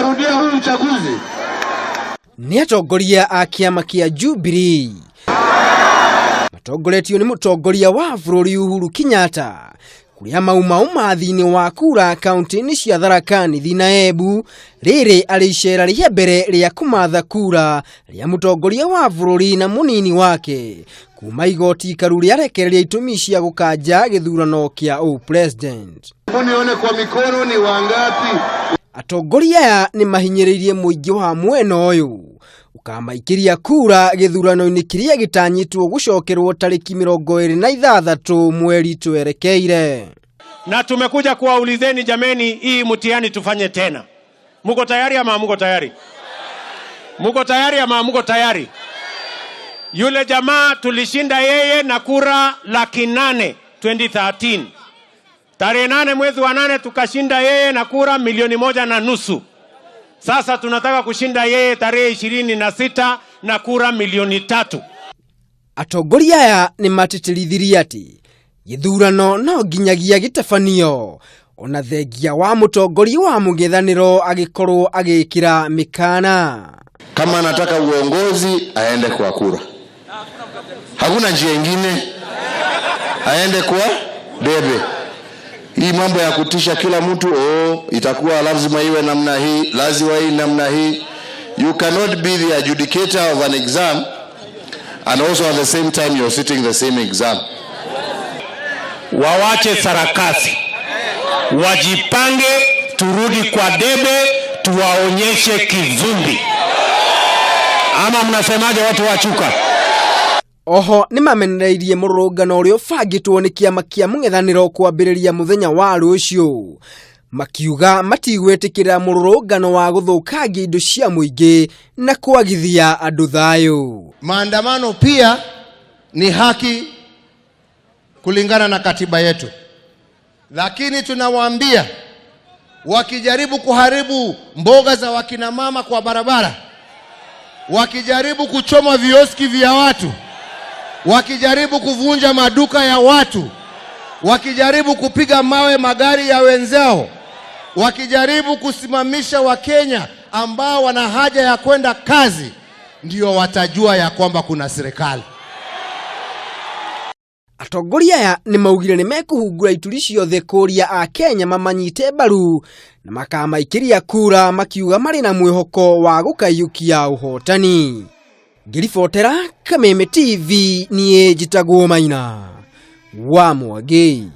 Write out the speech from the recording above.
Tutarudia huu uchaguzi. Nĩ atongoria a kĩama kĩa Jubilee matongoretio nĩ mũtongoria wa bũrũri Uhuru Kenyatta, kũrĩa mauma ũmathi-inĩ wa kura kaunti-inĩ cia Tharaka Nithi na Embu, rĩrĩ arĩ icera rĩa mbere rĩa kũmatha kura rĩa mũtongoria wa bũrũri na mũnini wake kuma igoti ikaru rĩarekereria itũmi cia gũkanja gĩthurano kĩa ũpresident. Hebu nione kwa mikono ni wangapi? Atongoria aya nĩ mahinyĩrĩirie mũingĩ wa mwena ũyũ ũkamaikĩria kura gĩthurano-inĩ kĩrĩa gĩtanyĩtwo gũcokerwo tarĩki 26 mweri twerekeire. Na tumekuja kuwaulizeni jameni, hii mtihani tufanye tena. Muko tayari ama muko tayari? Muko tayari ama muko tayari? Yule jamaa tulishinda yeye na kura 800,000 2013. Tarehe 8 mwezi wa 8 tukashinda yeye na kura 1.5 milioni. Sasa tunataka kushinda yeye tarehe 26 na kura 3 milioni. Atongoria aya nĩ matĩtĩrithirie atĩ gĩthurano no nginyagia gĩtabanio ona thengia wa mũtongoria wa mũng'ethanĩro agĩkorwo agĩkĩra mĩkana. Kama anataka uongozi aende kwa kura, hakuna njia ingine, aende kwa debe. Hii mambo ya kutisha kila mtu, oh, itakuwa lazima iwe namna hii, lazima hii namna hii. You cannot be the adjudicator of an exam and also at the same time you're sitting the same exam. Wawache sarakasi, wajipange, turudi kwa debe, tuwaonyeshe kivumbi. Ama mnasemaje watu wa Chuka? Oho nĩ mamenereirie mũrũrũngano ũrĩa ũbangĩtwo nĩ kĩama kĩa mũng'ethanĩro kwambĩrĩria mũthenya wa rũciũ, makiuga matigwĩtĩkĩra mũrũrũngano wa gũthũkangia indo cia mũingĩ na kwagithia andũ thayũ. Maandamano pia ni haki kulingana na katiba yetu, lakini tunawaambia wakijaribu kuharibu mboga za wakina mama kwa barabara, wakijaribu kuchoma vioski vya watu, wakijaribu kuvunja maduka ya watu, wakijaribu kupiga mawe magari ya wenzao, wakijaribu kusimamisha Wakenya ambao wana haja ya kwenda kazi, ndio watajua ya kwamba kuna serikali. Atongoria aya nĩ maugire nĩ mekũhungura ituri ciothe kũria Akenya mamanyite mbaru na makamaikĩria kura, makiuga marĩ na mwĩhoko wa gũkaiyũkia ũhotani. Ngĩribotera Kameme TV, niĩ njĩtagwo Maina wa Mwangi.